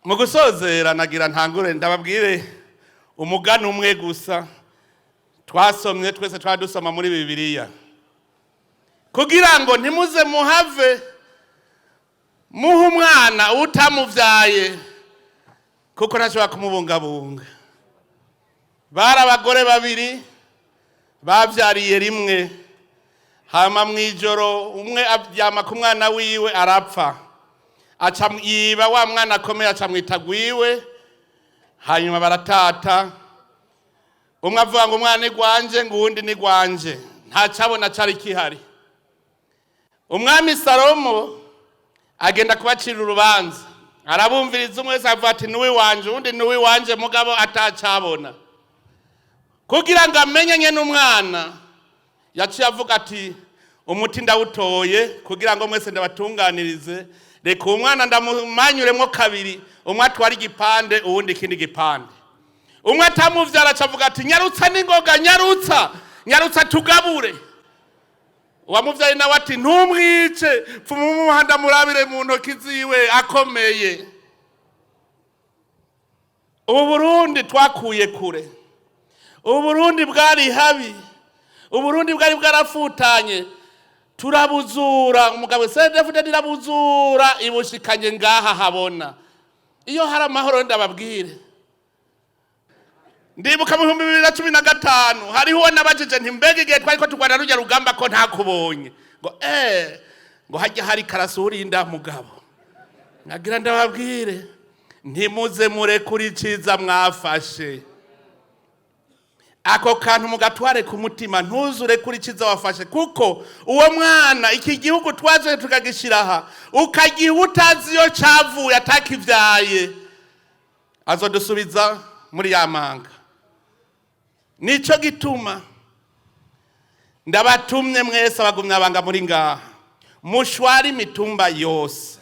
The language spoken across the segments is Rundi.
Mu gusozera, nagira ntangure ndababwire umugani umwe gusa twasomye twese, twadusoma muri Bibiliya, kugira ngo ntimuze muhave muhe umwana utamuvyaye, kuko ntashobora kumubungabunga. Bari abagore babiri bavyariye rimwe. Hama mw'ijoro umwe aryama ku mwana wiwe, arapfa, aca yiba wa mwana akomeye, aca mwita gwiwe. Hanyuma baratata, umwe avuga ngo umwana ni gwanje, ngo uwundi ni gwanje. Ntacabona cari kihari. Umwami Salomo agenda kubacira urubanza, arabumviriza, umwe wese avuga ati "Nuwiwanje", uwundi "Nuwiwanje", mugabo atacabona. Kugira ngo amenye nyene umwana, yaciye avuga ati "Umuti ndawutoye kugira ngo mwese ndabatunganirize. Reka uwo mwana ndamumanyuremwo kabiri, umwe atwara igipande, uwundi ikindi gipande." Umwe atamuvyara aca avuga ati "Nyarutsa n'ingoga, nyarutsa, nyarutsa tugabure." Uwamuvyaye nawe ati "Ntumwice, pfuma umuha ndamurabire mu ntoki ziwe akomeye." Ubu Burundi twakuye kure, ubu Burundi bwari habi, Uburundi bwari bwarafutanye, turabuzura. Umugabo CNDD-FDD irabuzura, ibushikanye ngaha habona iyo hari amahoro. Ndababwire, ndibuka mu 2015 hariho uwo nabajije nti "Mbega igihe twari ko turwana rujya rugamba ko ntakubonye?" Ngo ngo hajya hari karasurinda. Mugabo nagira ndababwire, ntimuze murekure iciza mwafashe. Ako kantu mugatware ku mutima, ntuzure kuri iciza wafashe, kuko uwo mwana, iki gihugu twaje tukagishira aha, ukagiha utazi iyo cavuye, atakivyaye, azodusubiza muri ya manga. Nico gituma ndabatumye mwese abagumyabanga muri ngaha, mushware imitumba yose,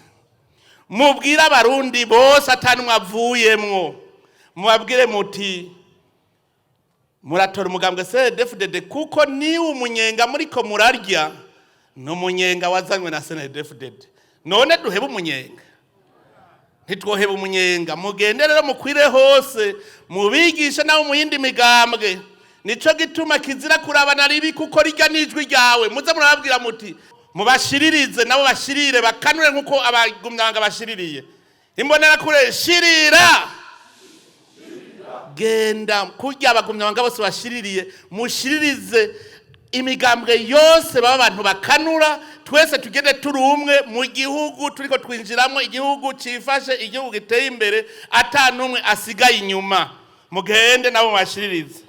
mubwire Abarundi bose atanumwe avuyemwo, mubabwire muti muratora umugambwe CNDD-FDD, kuko niwe umunyenga muriko murarya ni umunyenga wazanywe na CNDD-FDD. None duhebe umunyenga? Ntitwoheba umunyenga. Mugende rero mukwire hose, mubigishe nawe mu yindi migambwe. Nico gituma kizira kurabana ribi, kuko rirya nijwi ryawe. Muze murababwira muti mubashiririze, nabo bashirire, bakanure nkuko abagumyabanga bashiririye. Imbonerakure, shirira, genda kurya abagumyabanga bose bashiririye, mushiririze imigambwe yose, baba abantu bakanura. Twese tugende turi umwe mu gihugu turiko twinjiramo, igihugu cifashe, igihugu giteye imbere, ata n'umwe asigaye inyuma. Mugende nabo mubashiririze.